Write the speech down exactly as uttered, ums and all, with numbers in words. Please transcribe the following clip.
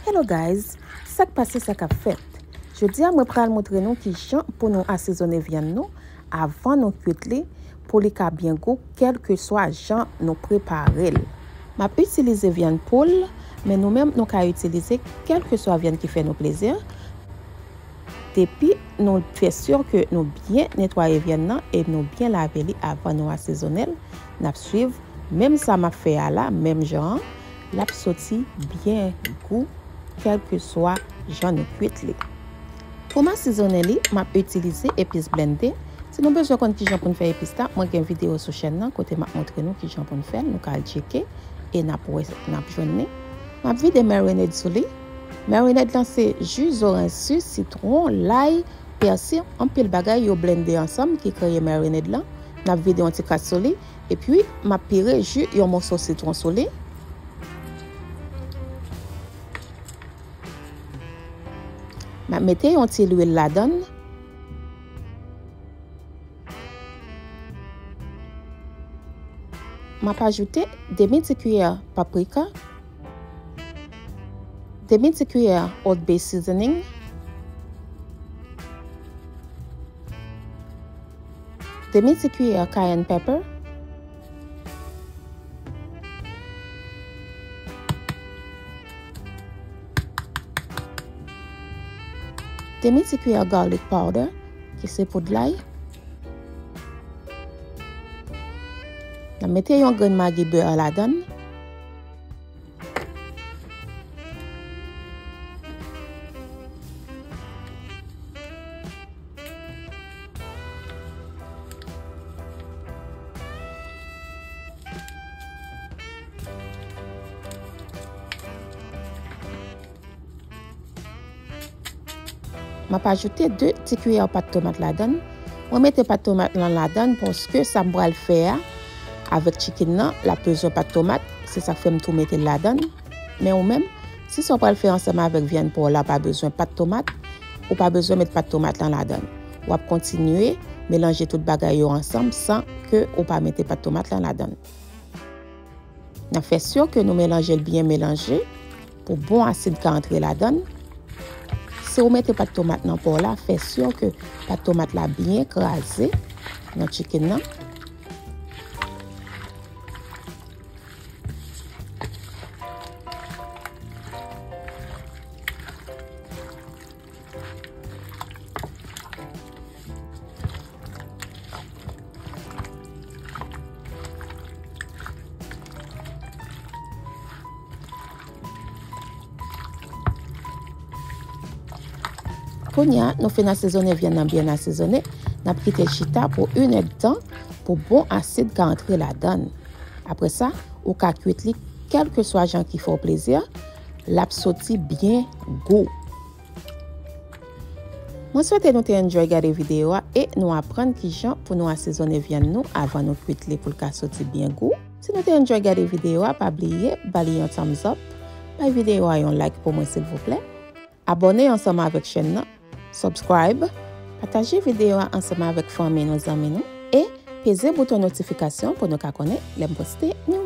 Hello guys, sa k pase, sa k ap fèt? Jodi a mwen pral montre nou kijan pou nou asezone vyann nou avan nou kwit li pou li ka byen gou kèlkeswa jan nou prepare l. M ap itilize vyann poul, men nou menm nou ka itilize kèlkeswa vyann ki fè nou plezi. Depi nou fè si ke nou byen netwaye vyann nan e nou byen lave li avan nou asezone l, n ap swiv menm sa m ap fè a la, menm jan an, l ap soti byen gou kèlkeswa jan nou kwit li. Pou m asezone li, m ap itilize epis blende. Si nou bezwen konn kijan pou n fè epis la, mwen gen videyo sou chèn nan kote m ap montre nou kijan pou n fè l, nou ka al tcheke e n ap wè, n ap jwenn li. M ap vide marinade sou li. Marinade lan se ji, zoranj si, sitwon, lay, pèsi, anpil bagay yo blende ansanm ki kreye marinade lan. N ap vide yon ti kras sou li. Epi, m ap pire ji yon moso sitwon sou li. M ap mete yon ti lwil ladan l. M ap ajoute demi ti kiyè paprika, demi ti kiyè Old Bay seasoning, demi ti kiyè cayenne pepper, demi ti kiyè garlic powder, ki se poud lay. N ap mete yon grenn magi bè ladan l. M ap ajoute de ti kiyè pat tomat ladan l. Mwen mete pat tomat lan ladan l paske sa m pral fè a avèk chicken nan, l ap bezwen pat tomat. Se sa k fè m tou mete l ladan l. Men ou menm, si sa w pral fè ansanm avèk vyann pò w la pa bezwen pat tomat, ou pa bezwen met pat tomat lan ladan l. W ap kontinye melanje tout bagay yo ansanm san ke ou pa mete pat tomat lan ladan l. N ap fè si ke nou melanje l byen melanje pou bon asid ka antre ladan l. Si w mete pat tomat nan pò w la, fè si ke pat tomat la byen kraze nan chicken nan. Kounye a, nou fin asezone vyann nan byen asezone, n ap kite l chita pou inèdtan pou bon asid ka antre ladan l. Apre sa, ou ka kwit li kèlkeswa jan ki fè w plezi, l ap soti byen gou. Mwen swete nou te enjoy gade videyo a e nou aprann kijan pou nou asezone vyann nou avan nou kwit li pou l ka soti byen gou. Si nou te enjoy gade videyo a, pa bliye ba li yon thumbs up, bay videyo a yon like pou mwen silvouplè. Abòne ansanm avèk chèn nan, subscribe, pataje videyo a ansanm avèk fanmi nou, zanmi nou, e peze bouton notifikasyon pou nou ka konnen lè m poste yon